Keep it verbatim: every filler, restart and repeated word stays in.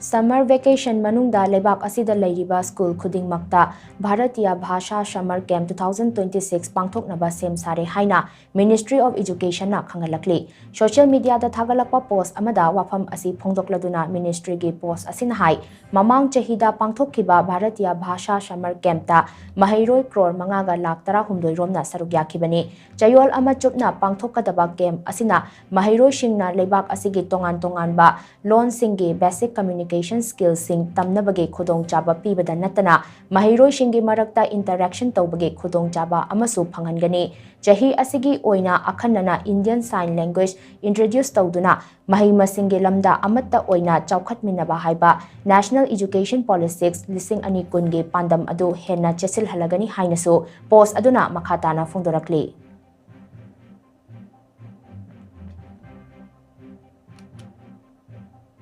Summer vacation ꯃꯅꯨꯡꯗ ꯂꯩꯕꯥꯛ ꯑꯁꯤꯗ ꯂꯩꯔꯤꯕ ꯁ꯭ꯀꯨꯜ ꯈꯨꯗꯤꯡꯃꯛꯇ Bharatiya ꯚꯥꯁꯥ Summer Camp two thousand twenty six ꯄꯥꯡꯊꯣꯛꯅꯕ ꯁꯦꯝ ꯁꯥꯔꯦ ꯍꯥꯏꯅ Ministry of Educationꯅ ꯈꯪꯍꯜꯂꯛꯂꯤ꯫ Social mediaꯗ ꯊꯥꯒꯠꯂꯛꯄ post ꯑꯃꯗ ꯋꯥꯐꯝ ꯑꯁꯤ ꯐꯣꯡꯗꯣꯛꯂꯗꯨꯅ ministryꯒꯤ post ꯑꯁꯤꯅ ꯍꯥꯏ, ꯃꯃꯥꯡ ꯆꯍꯤꯗ ꯄꯥꯡꯊꯣꯛꯈꯤꯕ ꯚꯥꯔꯇꯤꯌꯥ ꯚꯥꯁꯥ Summer Campꯇ ꯃꯍꯩꯔꯣꯏ ꯀ꯭ꯔꯣꯔ ꯃꯉꯥꯒ ꯂꯥꯈ ꯇꯔꯥꯍꯨꯝꯗꯣꯏ ꯔꯣꯝꯅ ꯁꯔꯨꯛ ꯌꯥꯈꯤꯕꯅꯤ꯫ ꯆꯌꯣꯜ ꯑꯃ ꯆꯨꯞꯅ ꯄꯥꯡꯊꯣꯛꯀꯗꯕ camp ꯑꯁꯤꯅ ꯃꯍꯩꯔꯣꯏꯁꯤꯡꯅ ꯂꯩꯕꯥꯛ ꯑꯁꯤꯒꯤ ꯇꯣꯉꯥꯟ ꯇꯣꯉꯥꯟꯕ ꯂꯣꯟꯁꯤꯡꯒꯤ basic communication skillꯁꯤꯡ ꯇꯝꯅꯕꯒꯤ ꯈꯨꯗꯣꯡꯆꯥꯕ ꯄꯤꯕꯗ ꯅꯠꯇꯅ ꯃꯍꯩꯔꯣꯏꯁꯤꯡꯒꯤ ꯃꯔꯛꯇ interaction ꯇꯧꯕꯒꯤ ꯈꯨꯗꯣꯡꯆꯥꯕ ꯑꯃꯁꯨ ꯐꯪꯍꯟꯒꯅꯤ꯫ ꯆꯍꯤ ꯑꯁꯤꯒꯤ ꯑꯣꯏꯅ ꯑꯈꯟꯅꯅ Indian Sign Language introduce ꯇꯧꯗꯨꯅ ꯃꯍꯩ ꯃꯁꯤꯡꯒꯤ ꯂꯝꯗ ꯑꯃꯠꯇ ꯑꯣꯏꯅ ꯆꯥꯎꯈꯠꯃꯤꯟꯅꯕ ꯍꯥꯏꯕ National Education Policy ꯂꯤꯁꯤꯡ ꯑꯅꯤ ꯀꯨꯟꯒꯤ ꯄꯥꯟꯗꯝ ꯑꯗꯨ ꯍꯦꯟꯅ ꯆꯦꯠꯁꯤꯜꯍꯜꯂꯒꯅꯤ ꯍꯥꯏꯅꯁꯨ post ꯑꯗꯨꯅ ꯃꯈꯥ ꯇꯥꯅ ꯐꯣꯡꯗꯣꯔꯛꯂꯤ꯫